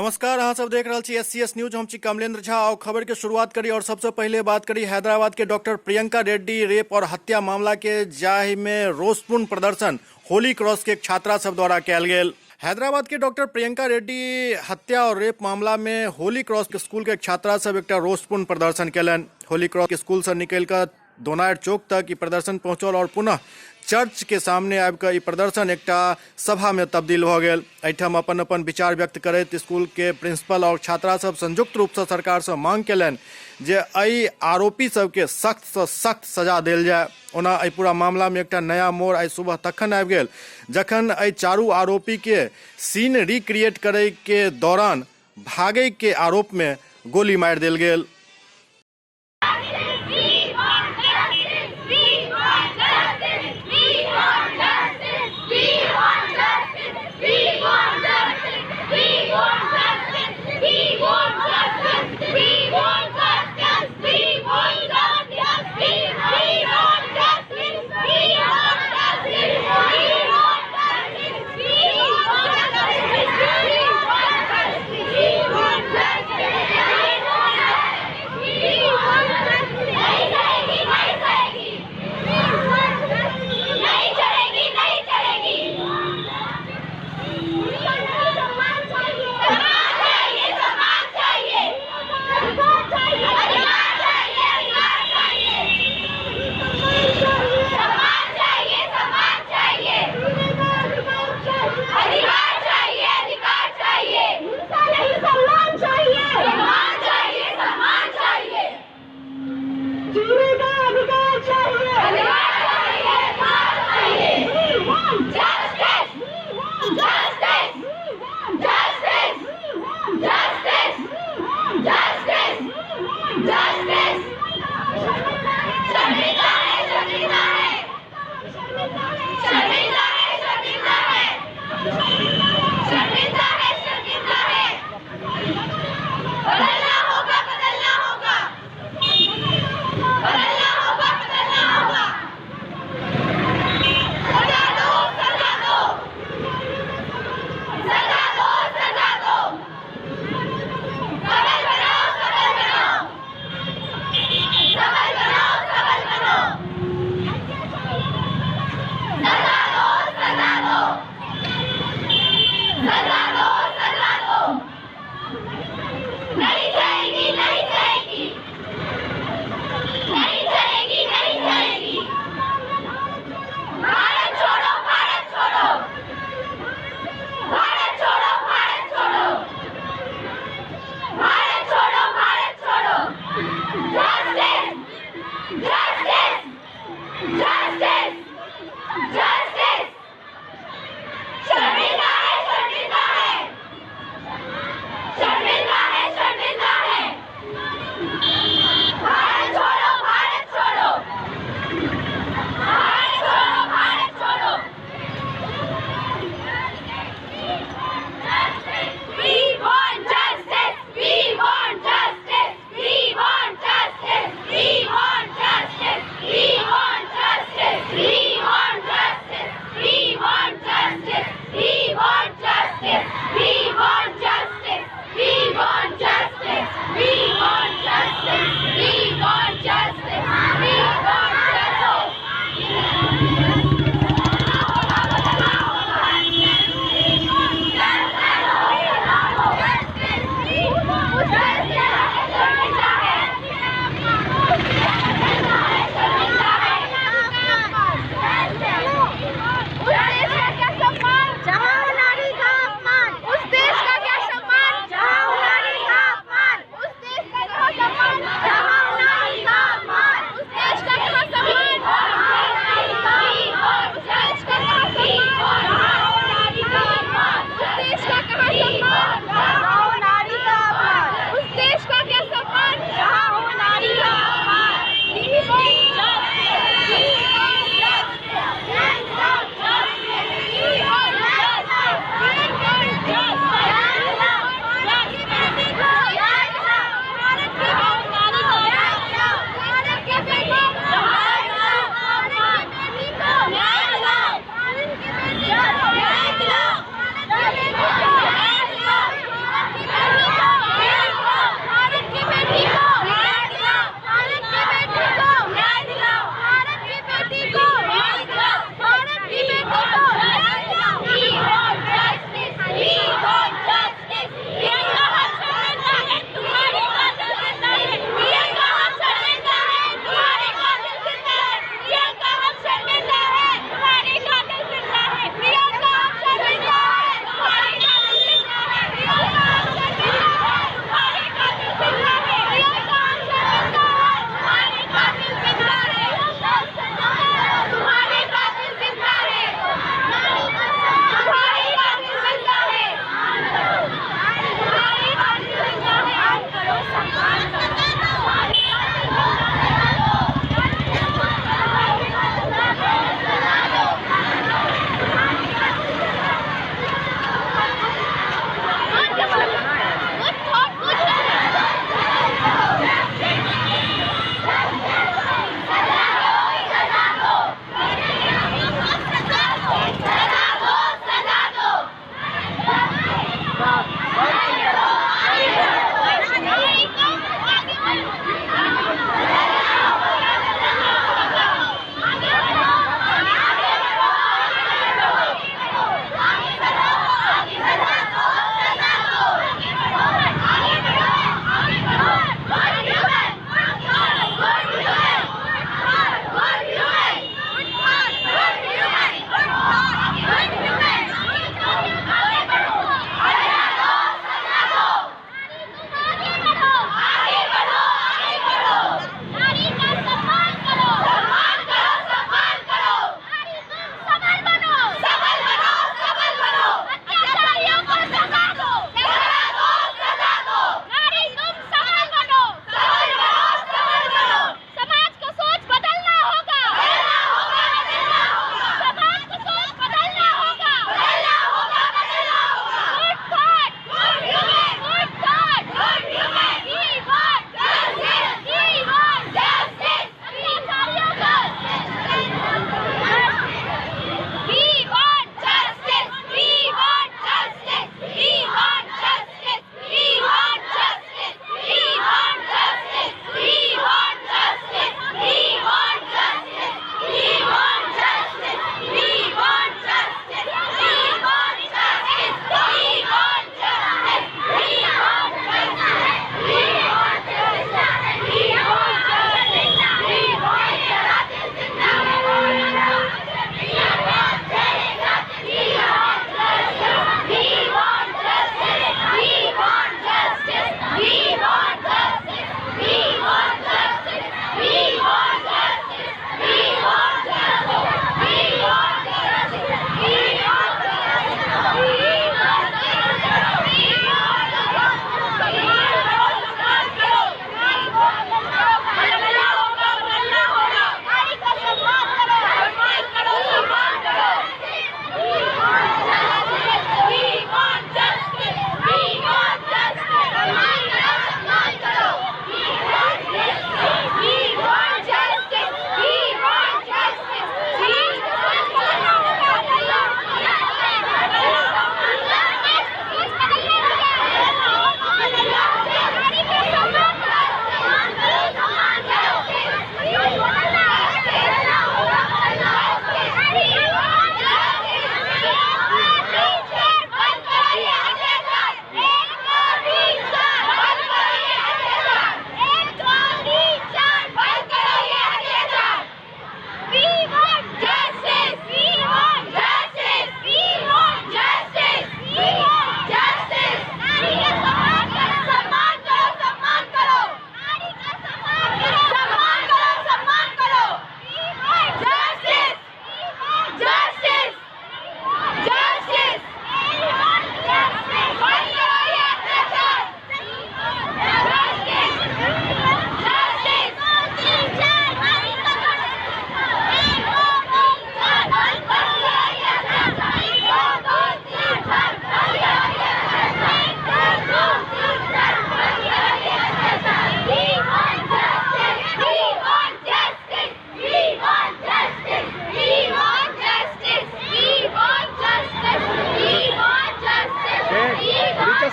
नमस्कार, अहाँ सब देख रहल छी एस सी एस न्यूज। हम छी कमलेंद्र झा और खबर के शुरुआत करी और सबसे पहले बात करी हैदराबाद के डॉक्टर प्रियंका रेड्डी रेप और हत्या मामला के, जाहि में रोषपूर्ण प्रदर्शन होली क्रॉस के एक छात्रा सब द्वारा कयल गेल। हैदराबाद के डॉक्टर प्रियंका रेड्डी हत्या और रेप मामला में होली क्रॉस के स्कूल के एक छात्रा सब एकटा रोषपूर्ण प्रदर्शन कयलनि। होली क्रॉस के स्कूल से निकलि कऽ दोनार चौक तक ई प्रदर्शन पहुंचल और पुनः चर्च के सामने आबि कऽ ई प्रदर्शन एकटा सभा में तब्दील भऽ गेल। एहिठाम अपन अपन विचार व्यक्त करैत स्कूल के प्रिंसिपल और छात्रा सब संयुक्त रूप से सरकार से मांग केलनि जे एहि आरोपी सबके सख्त से सख्त सजा देल जाय। ओना एहि पूरा मामला में एकटा नया मोड़ आइ सुबह तखन आबि गेल जखन एहि चारू आरोपी के सीन रिक्रिएट करे के दौरान भागै के आरोप में गोली मारि देल गेल।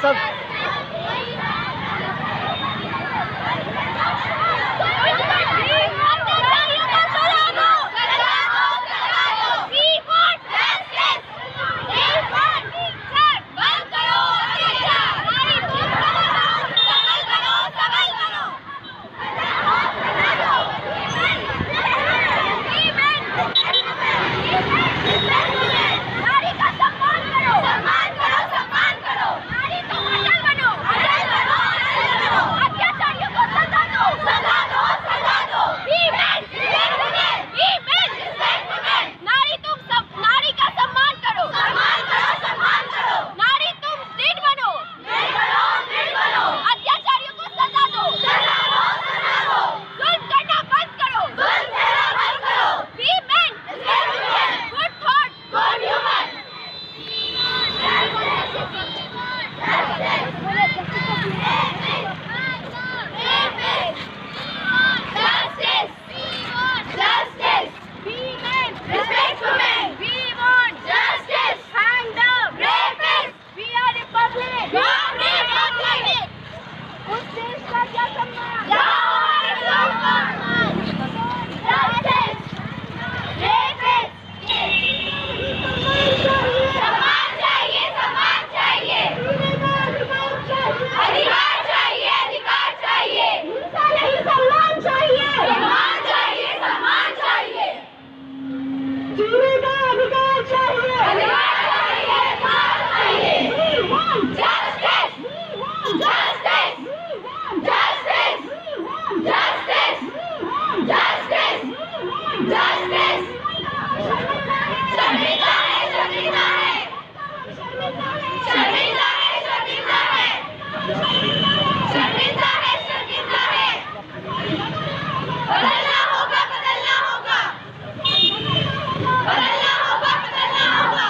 सब। बदलना होगा, बदलना होगा, बदलना होगा, बदलना होगा।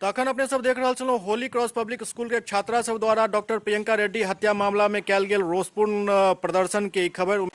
तऽ अखन अपने सब देख रहल छलहुँ होली क्रॉस पब्लिक स्कूल के छात्रा सब द्वारा डॉक्टर प्रियंका रेड्डी हत्या मामला में कयल गेल रोषपूर्ण प्रदर्शन के ई खबर।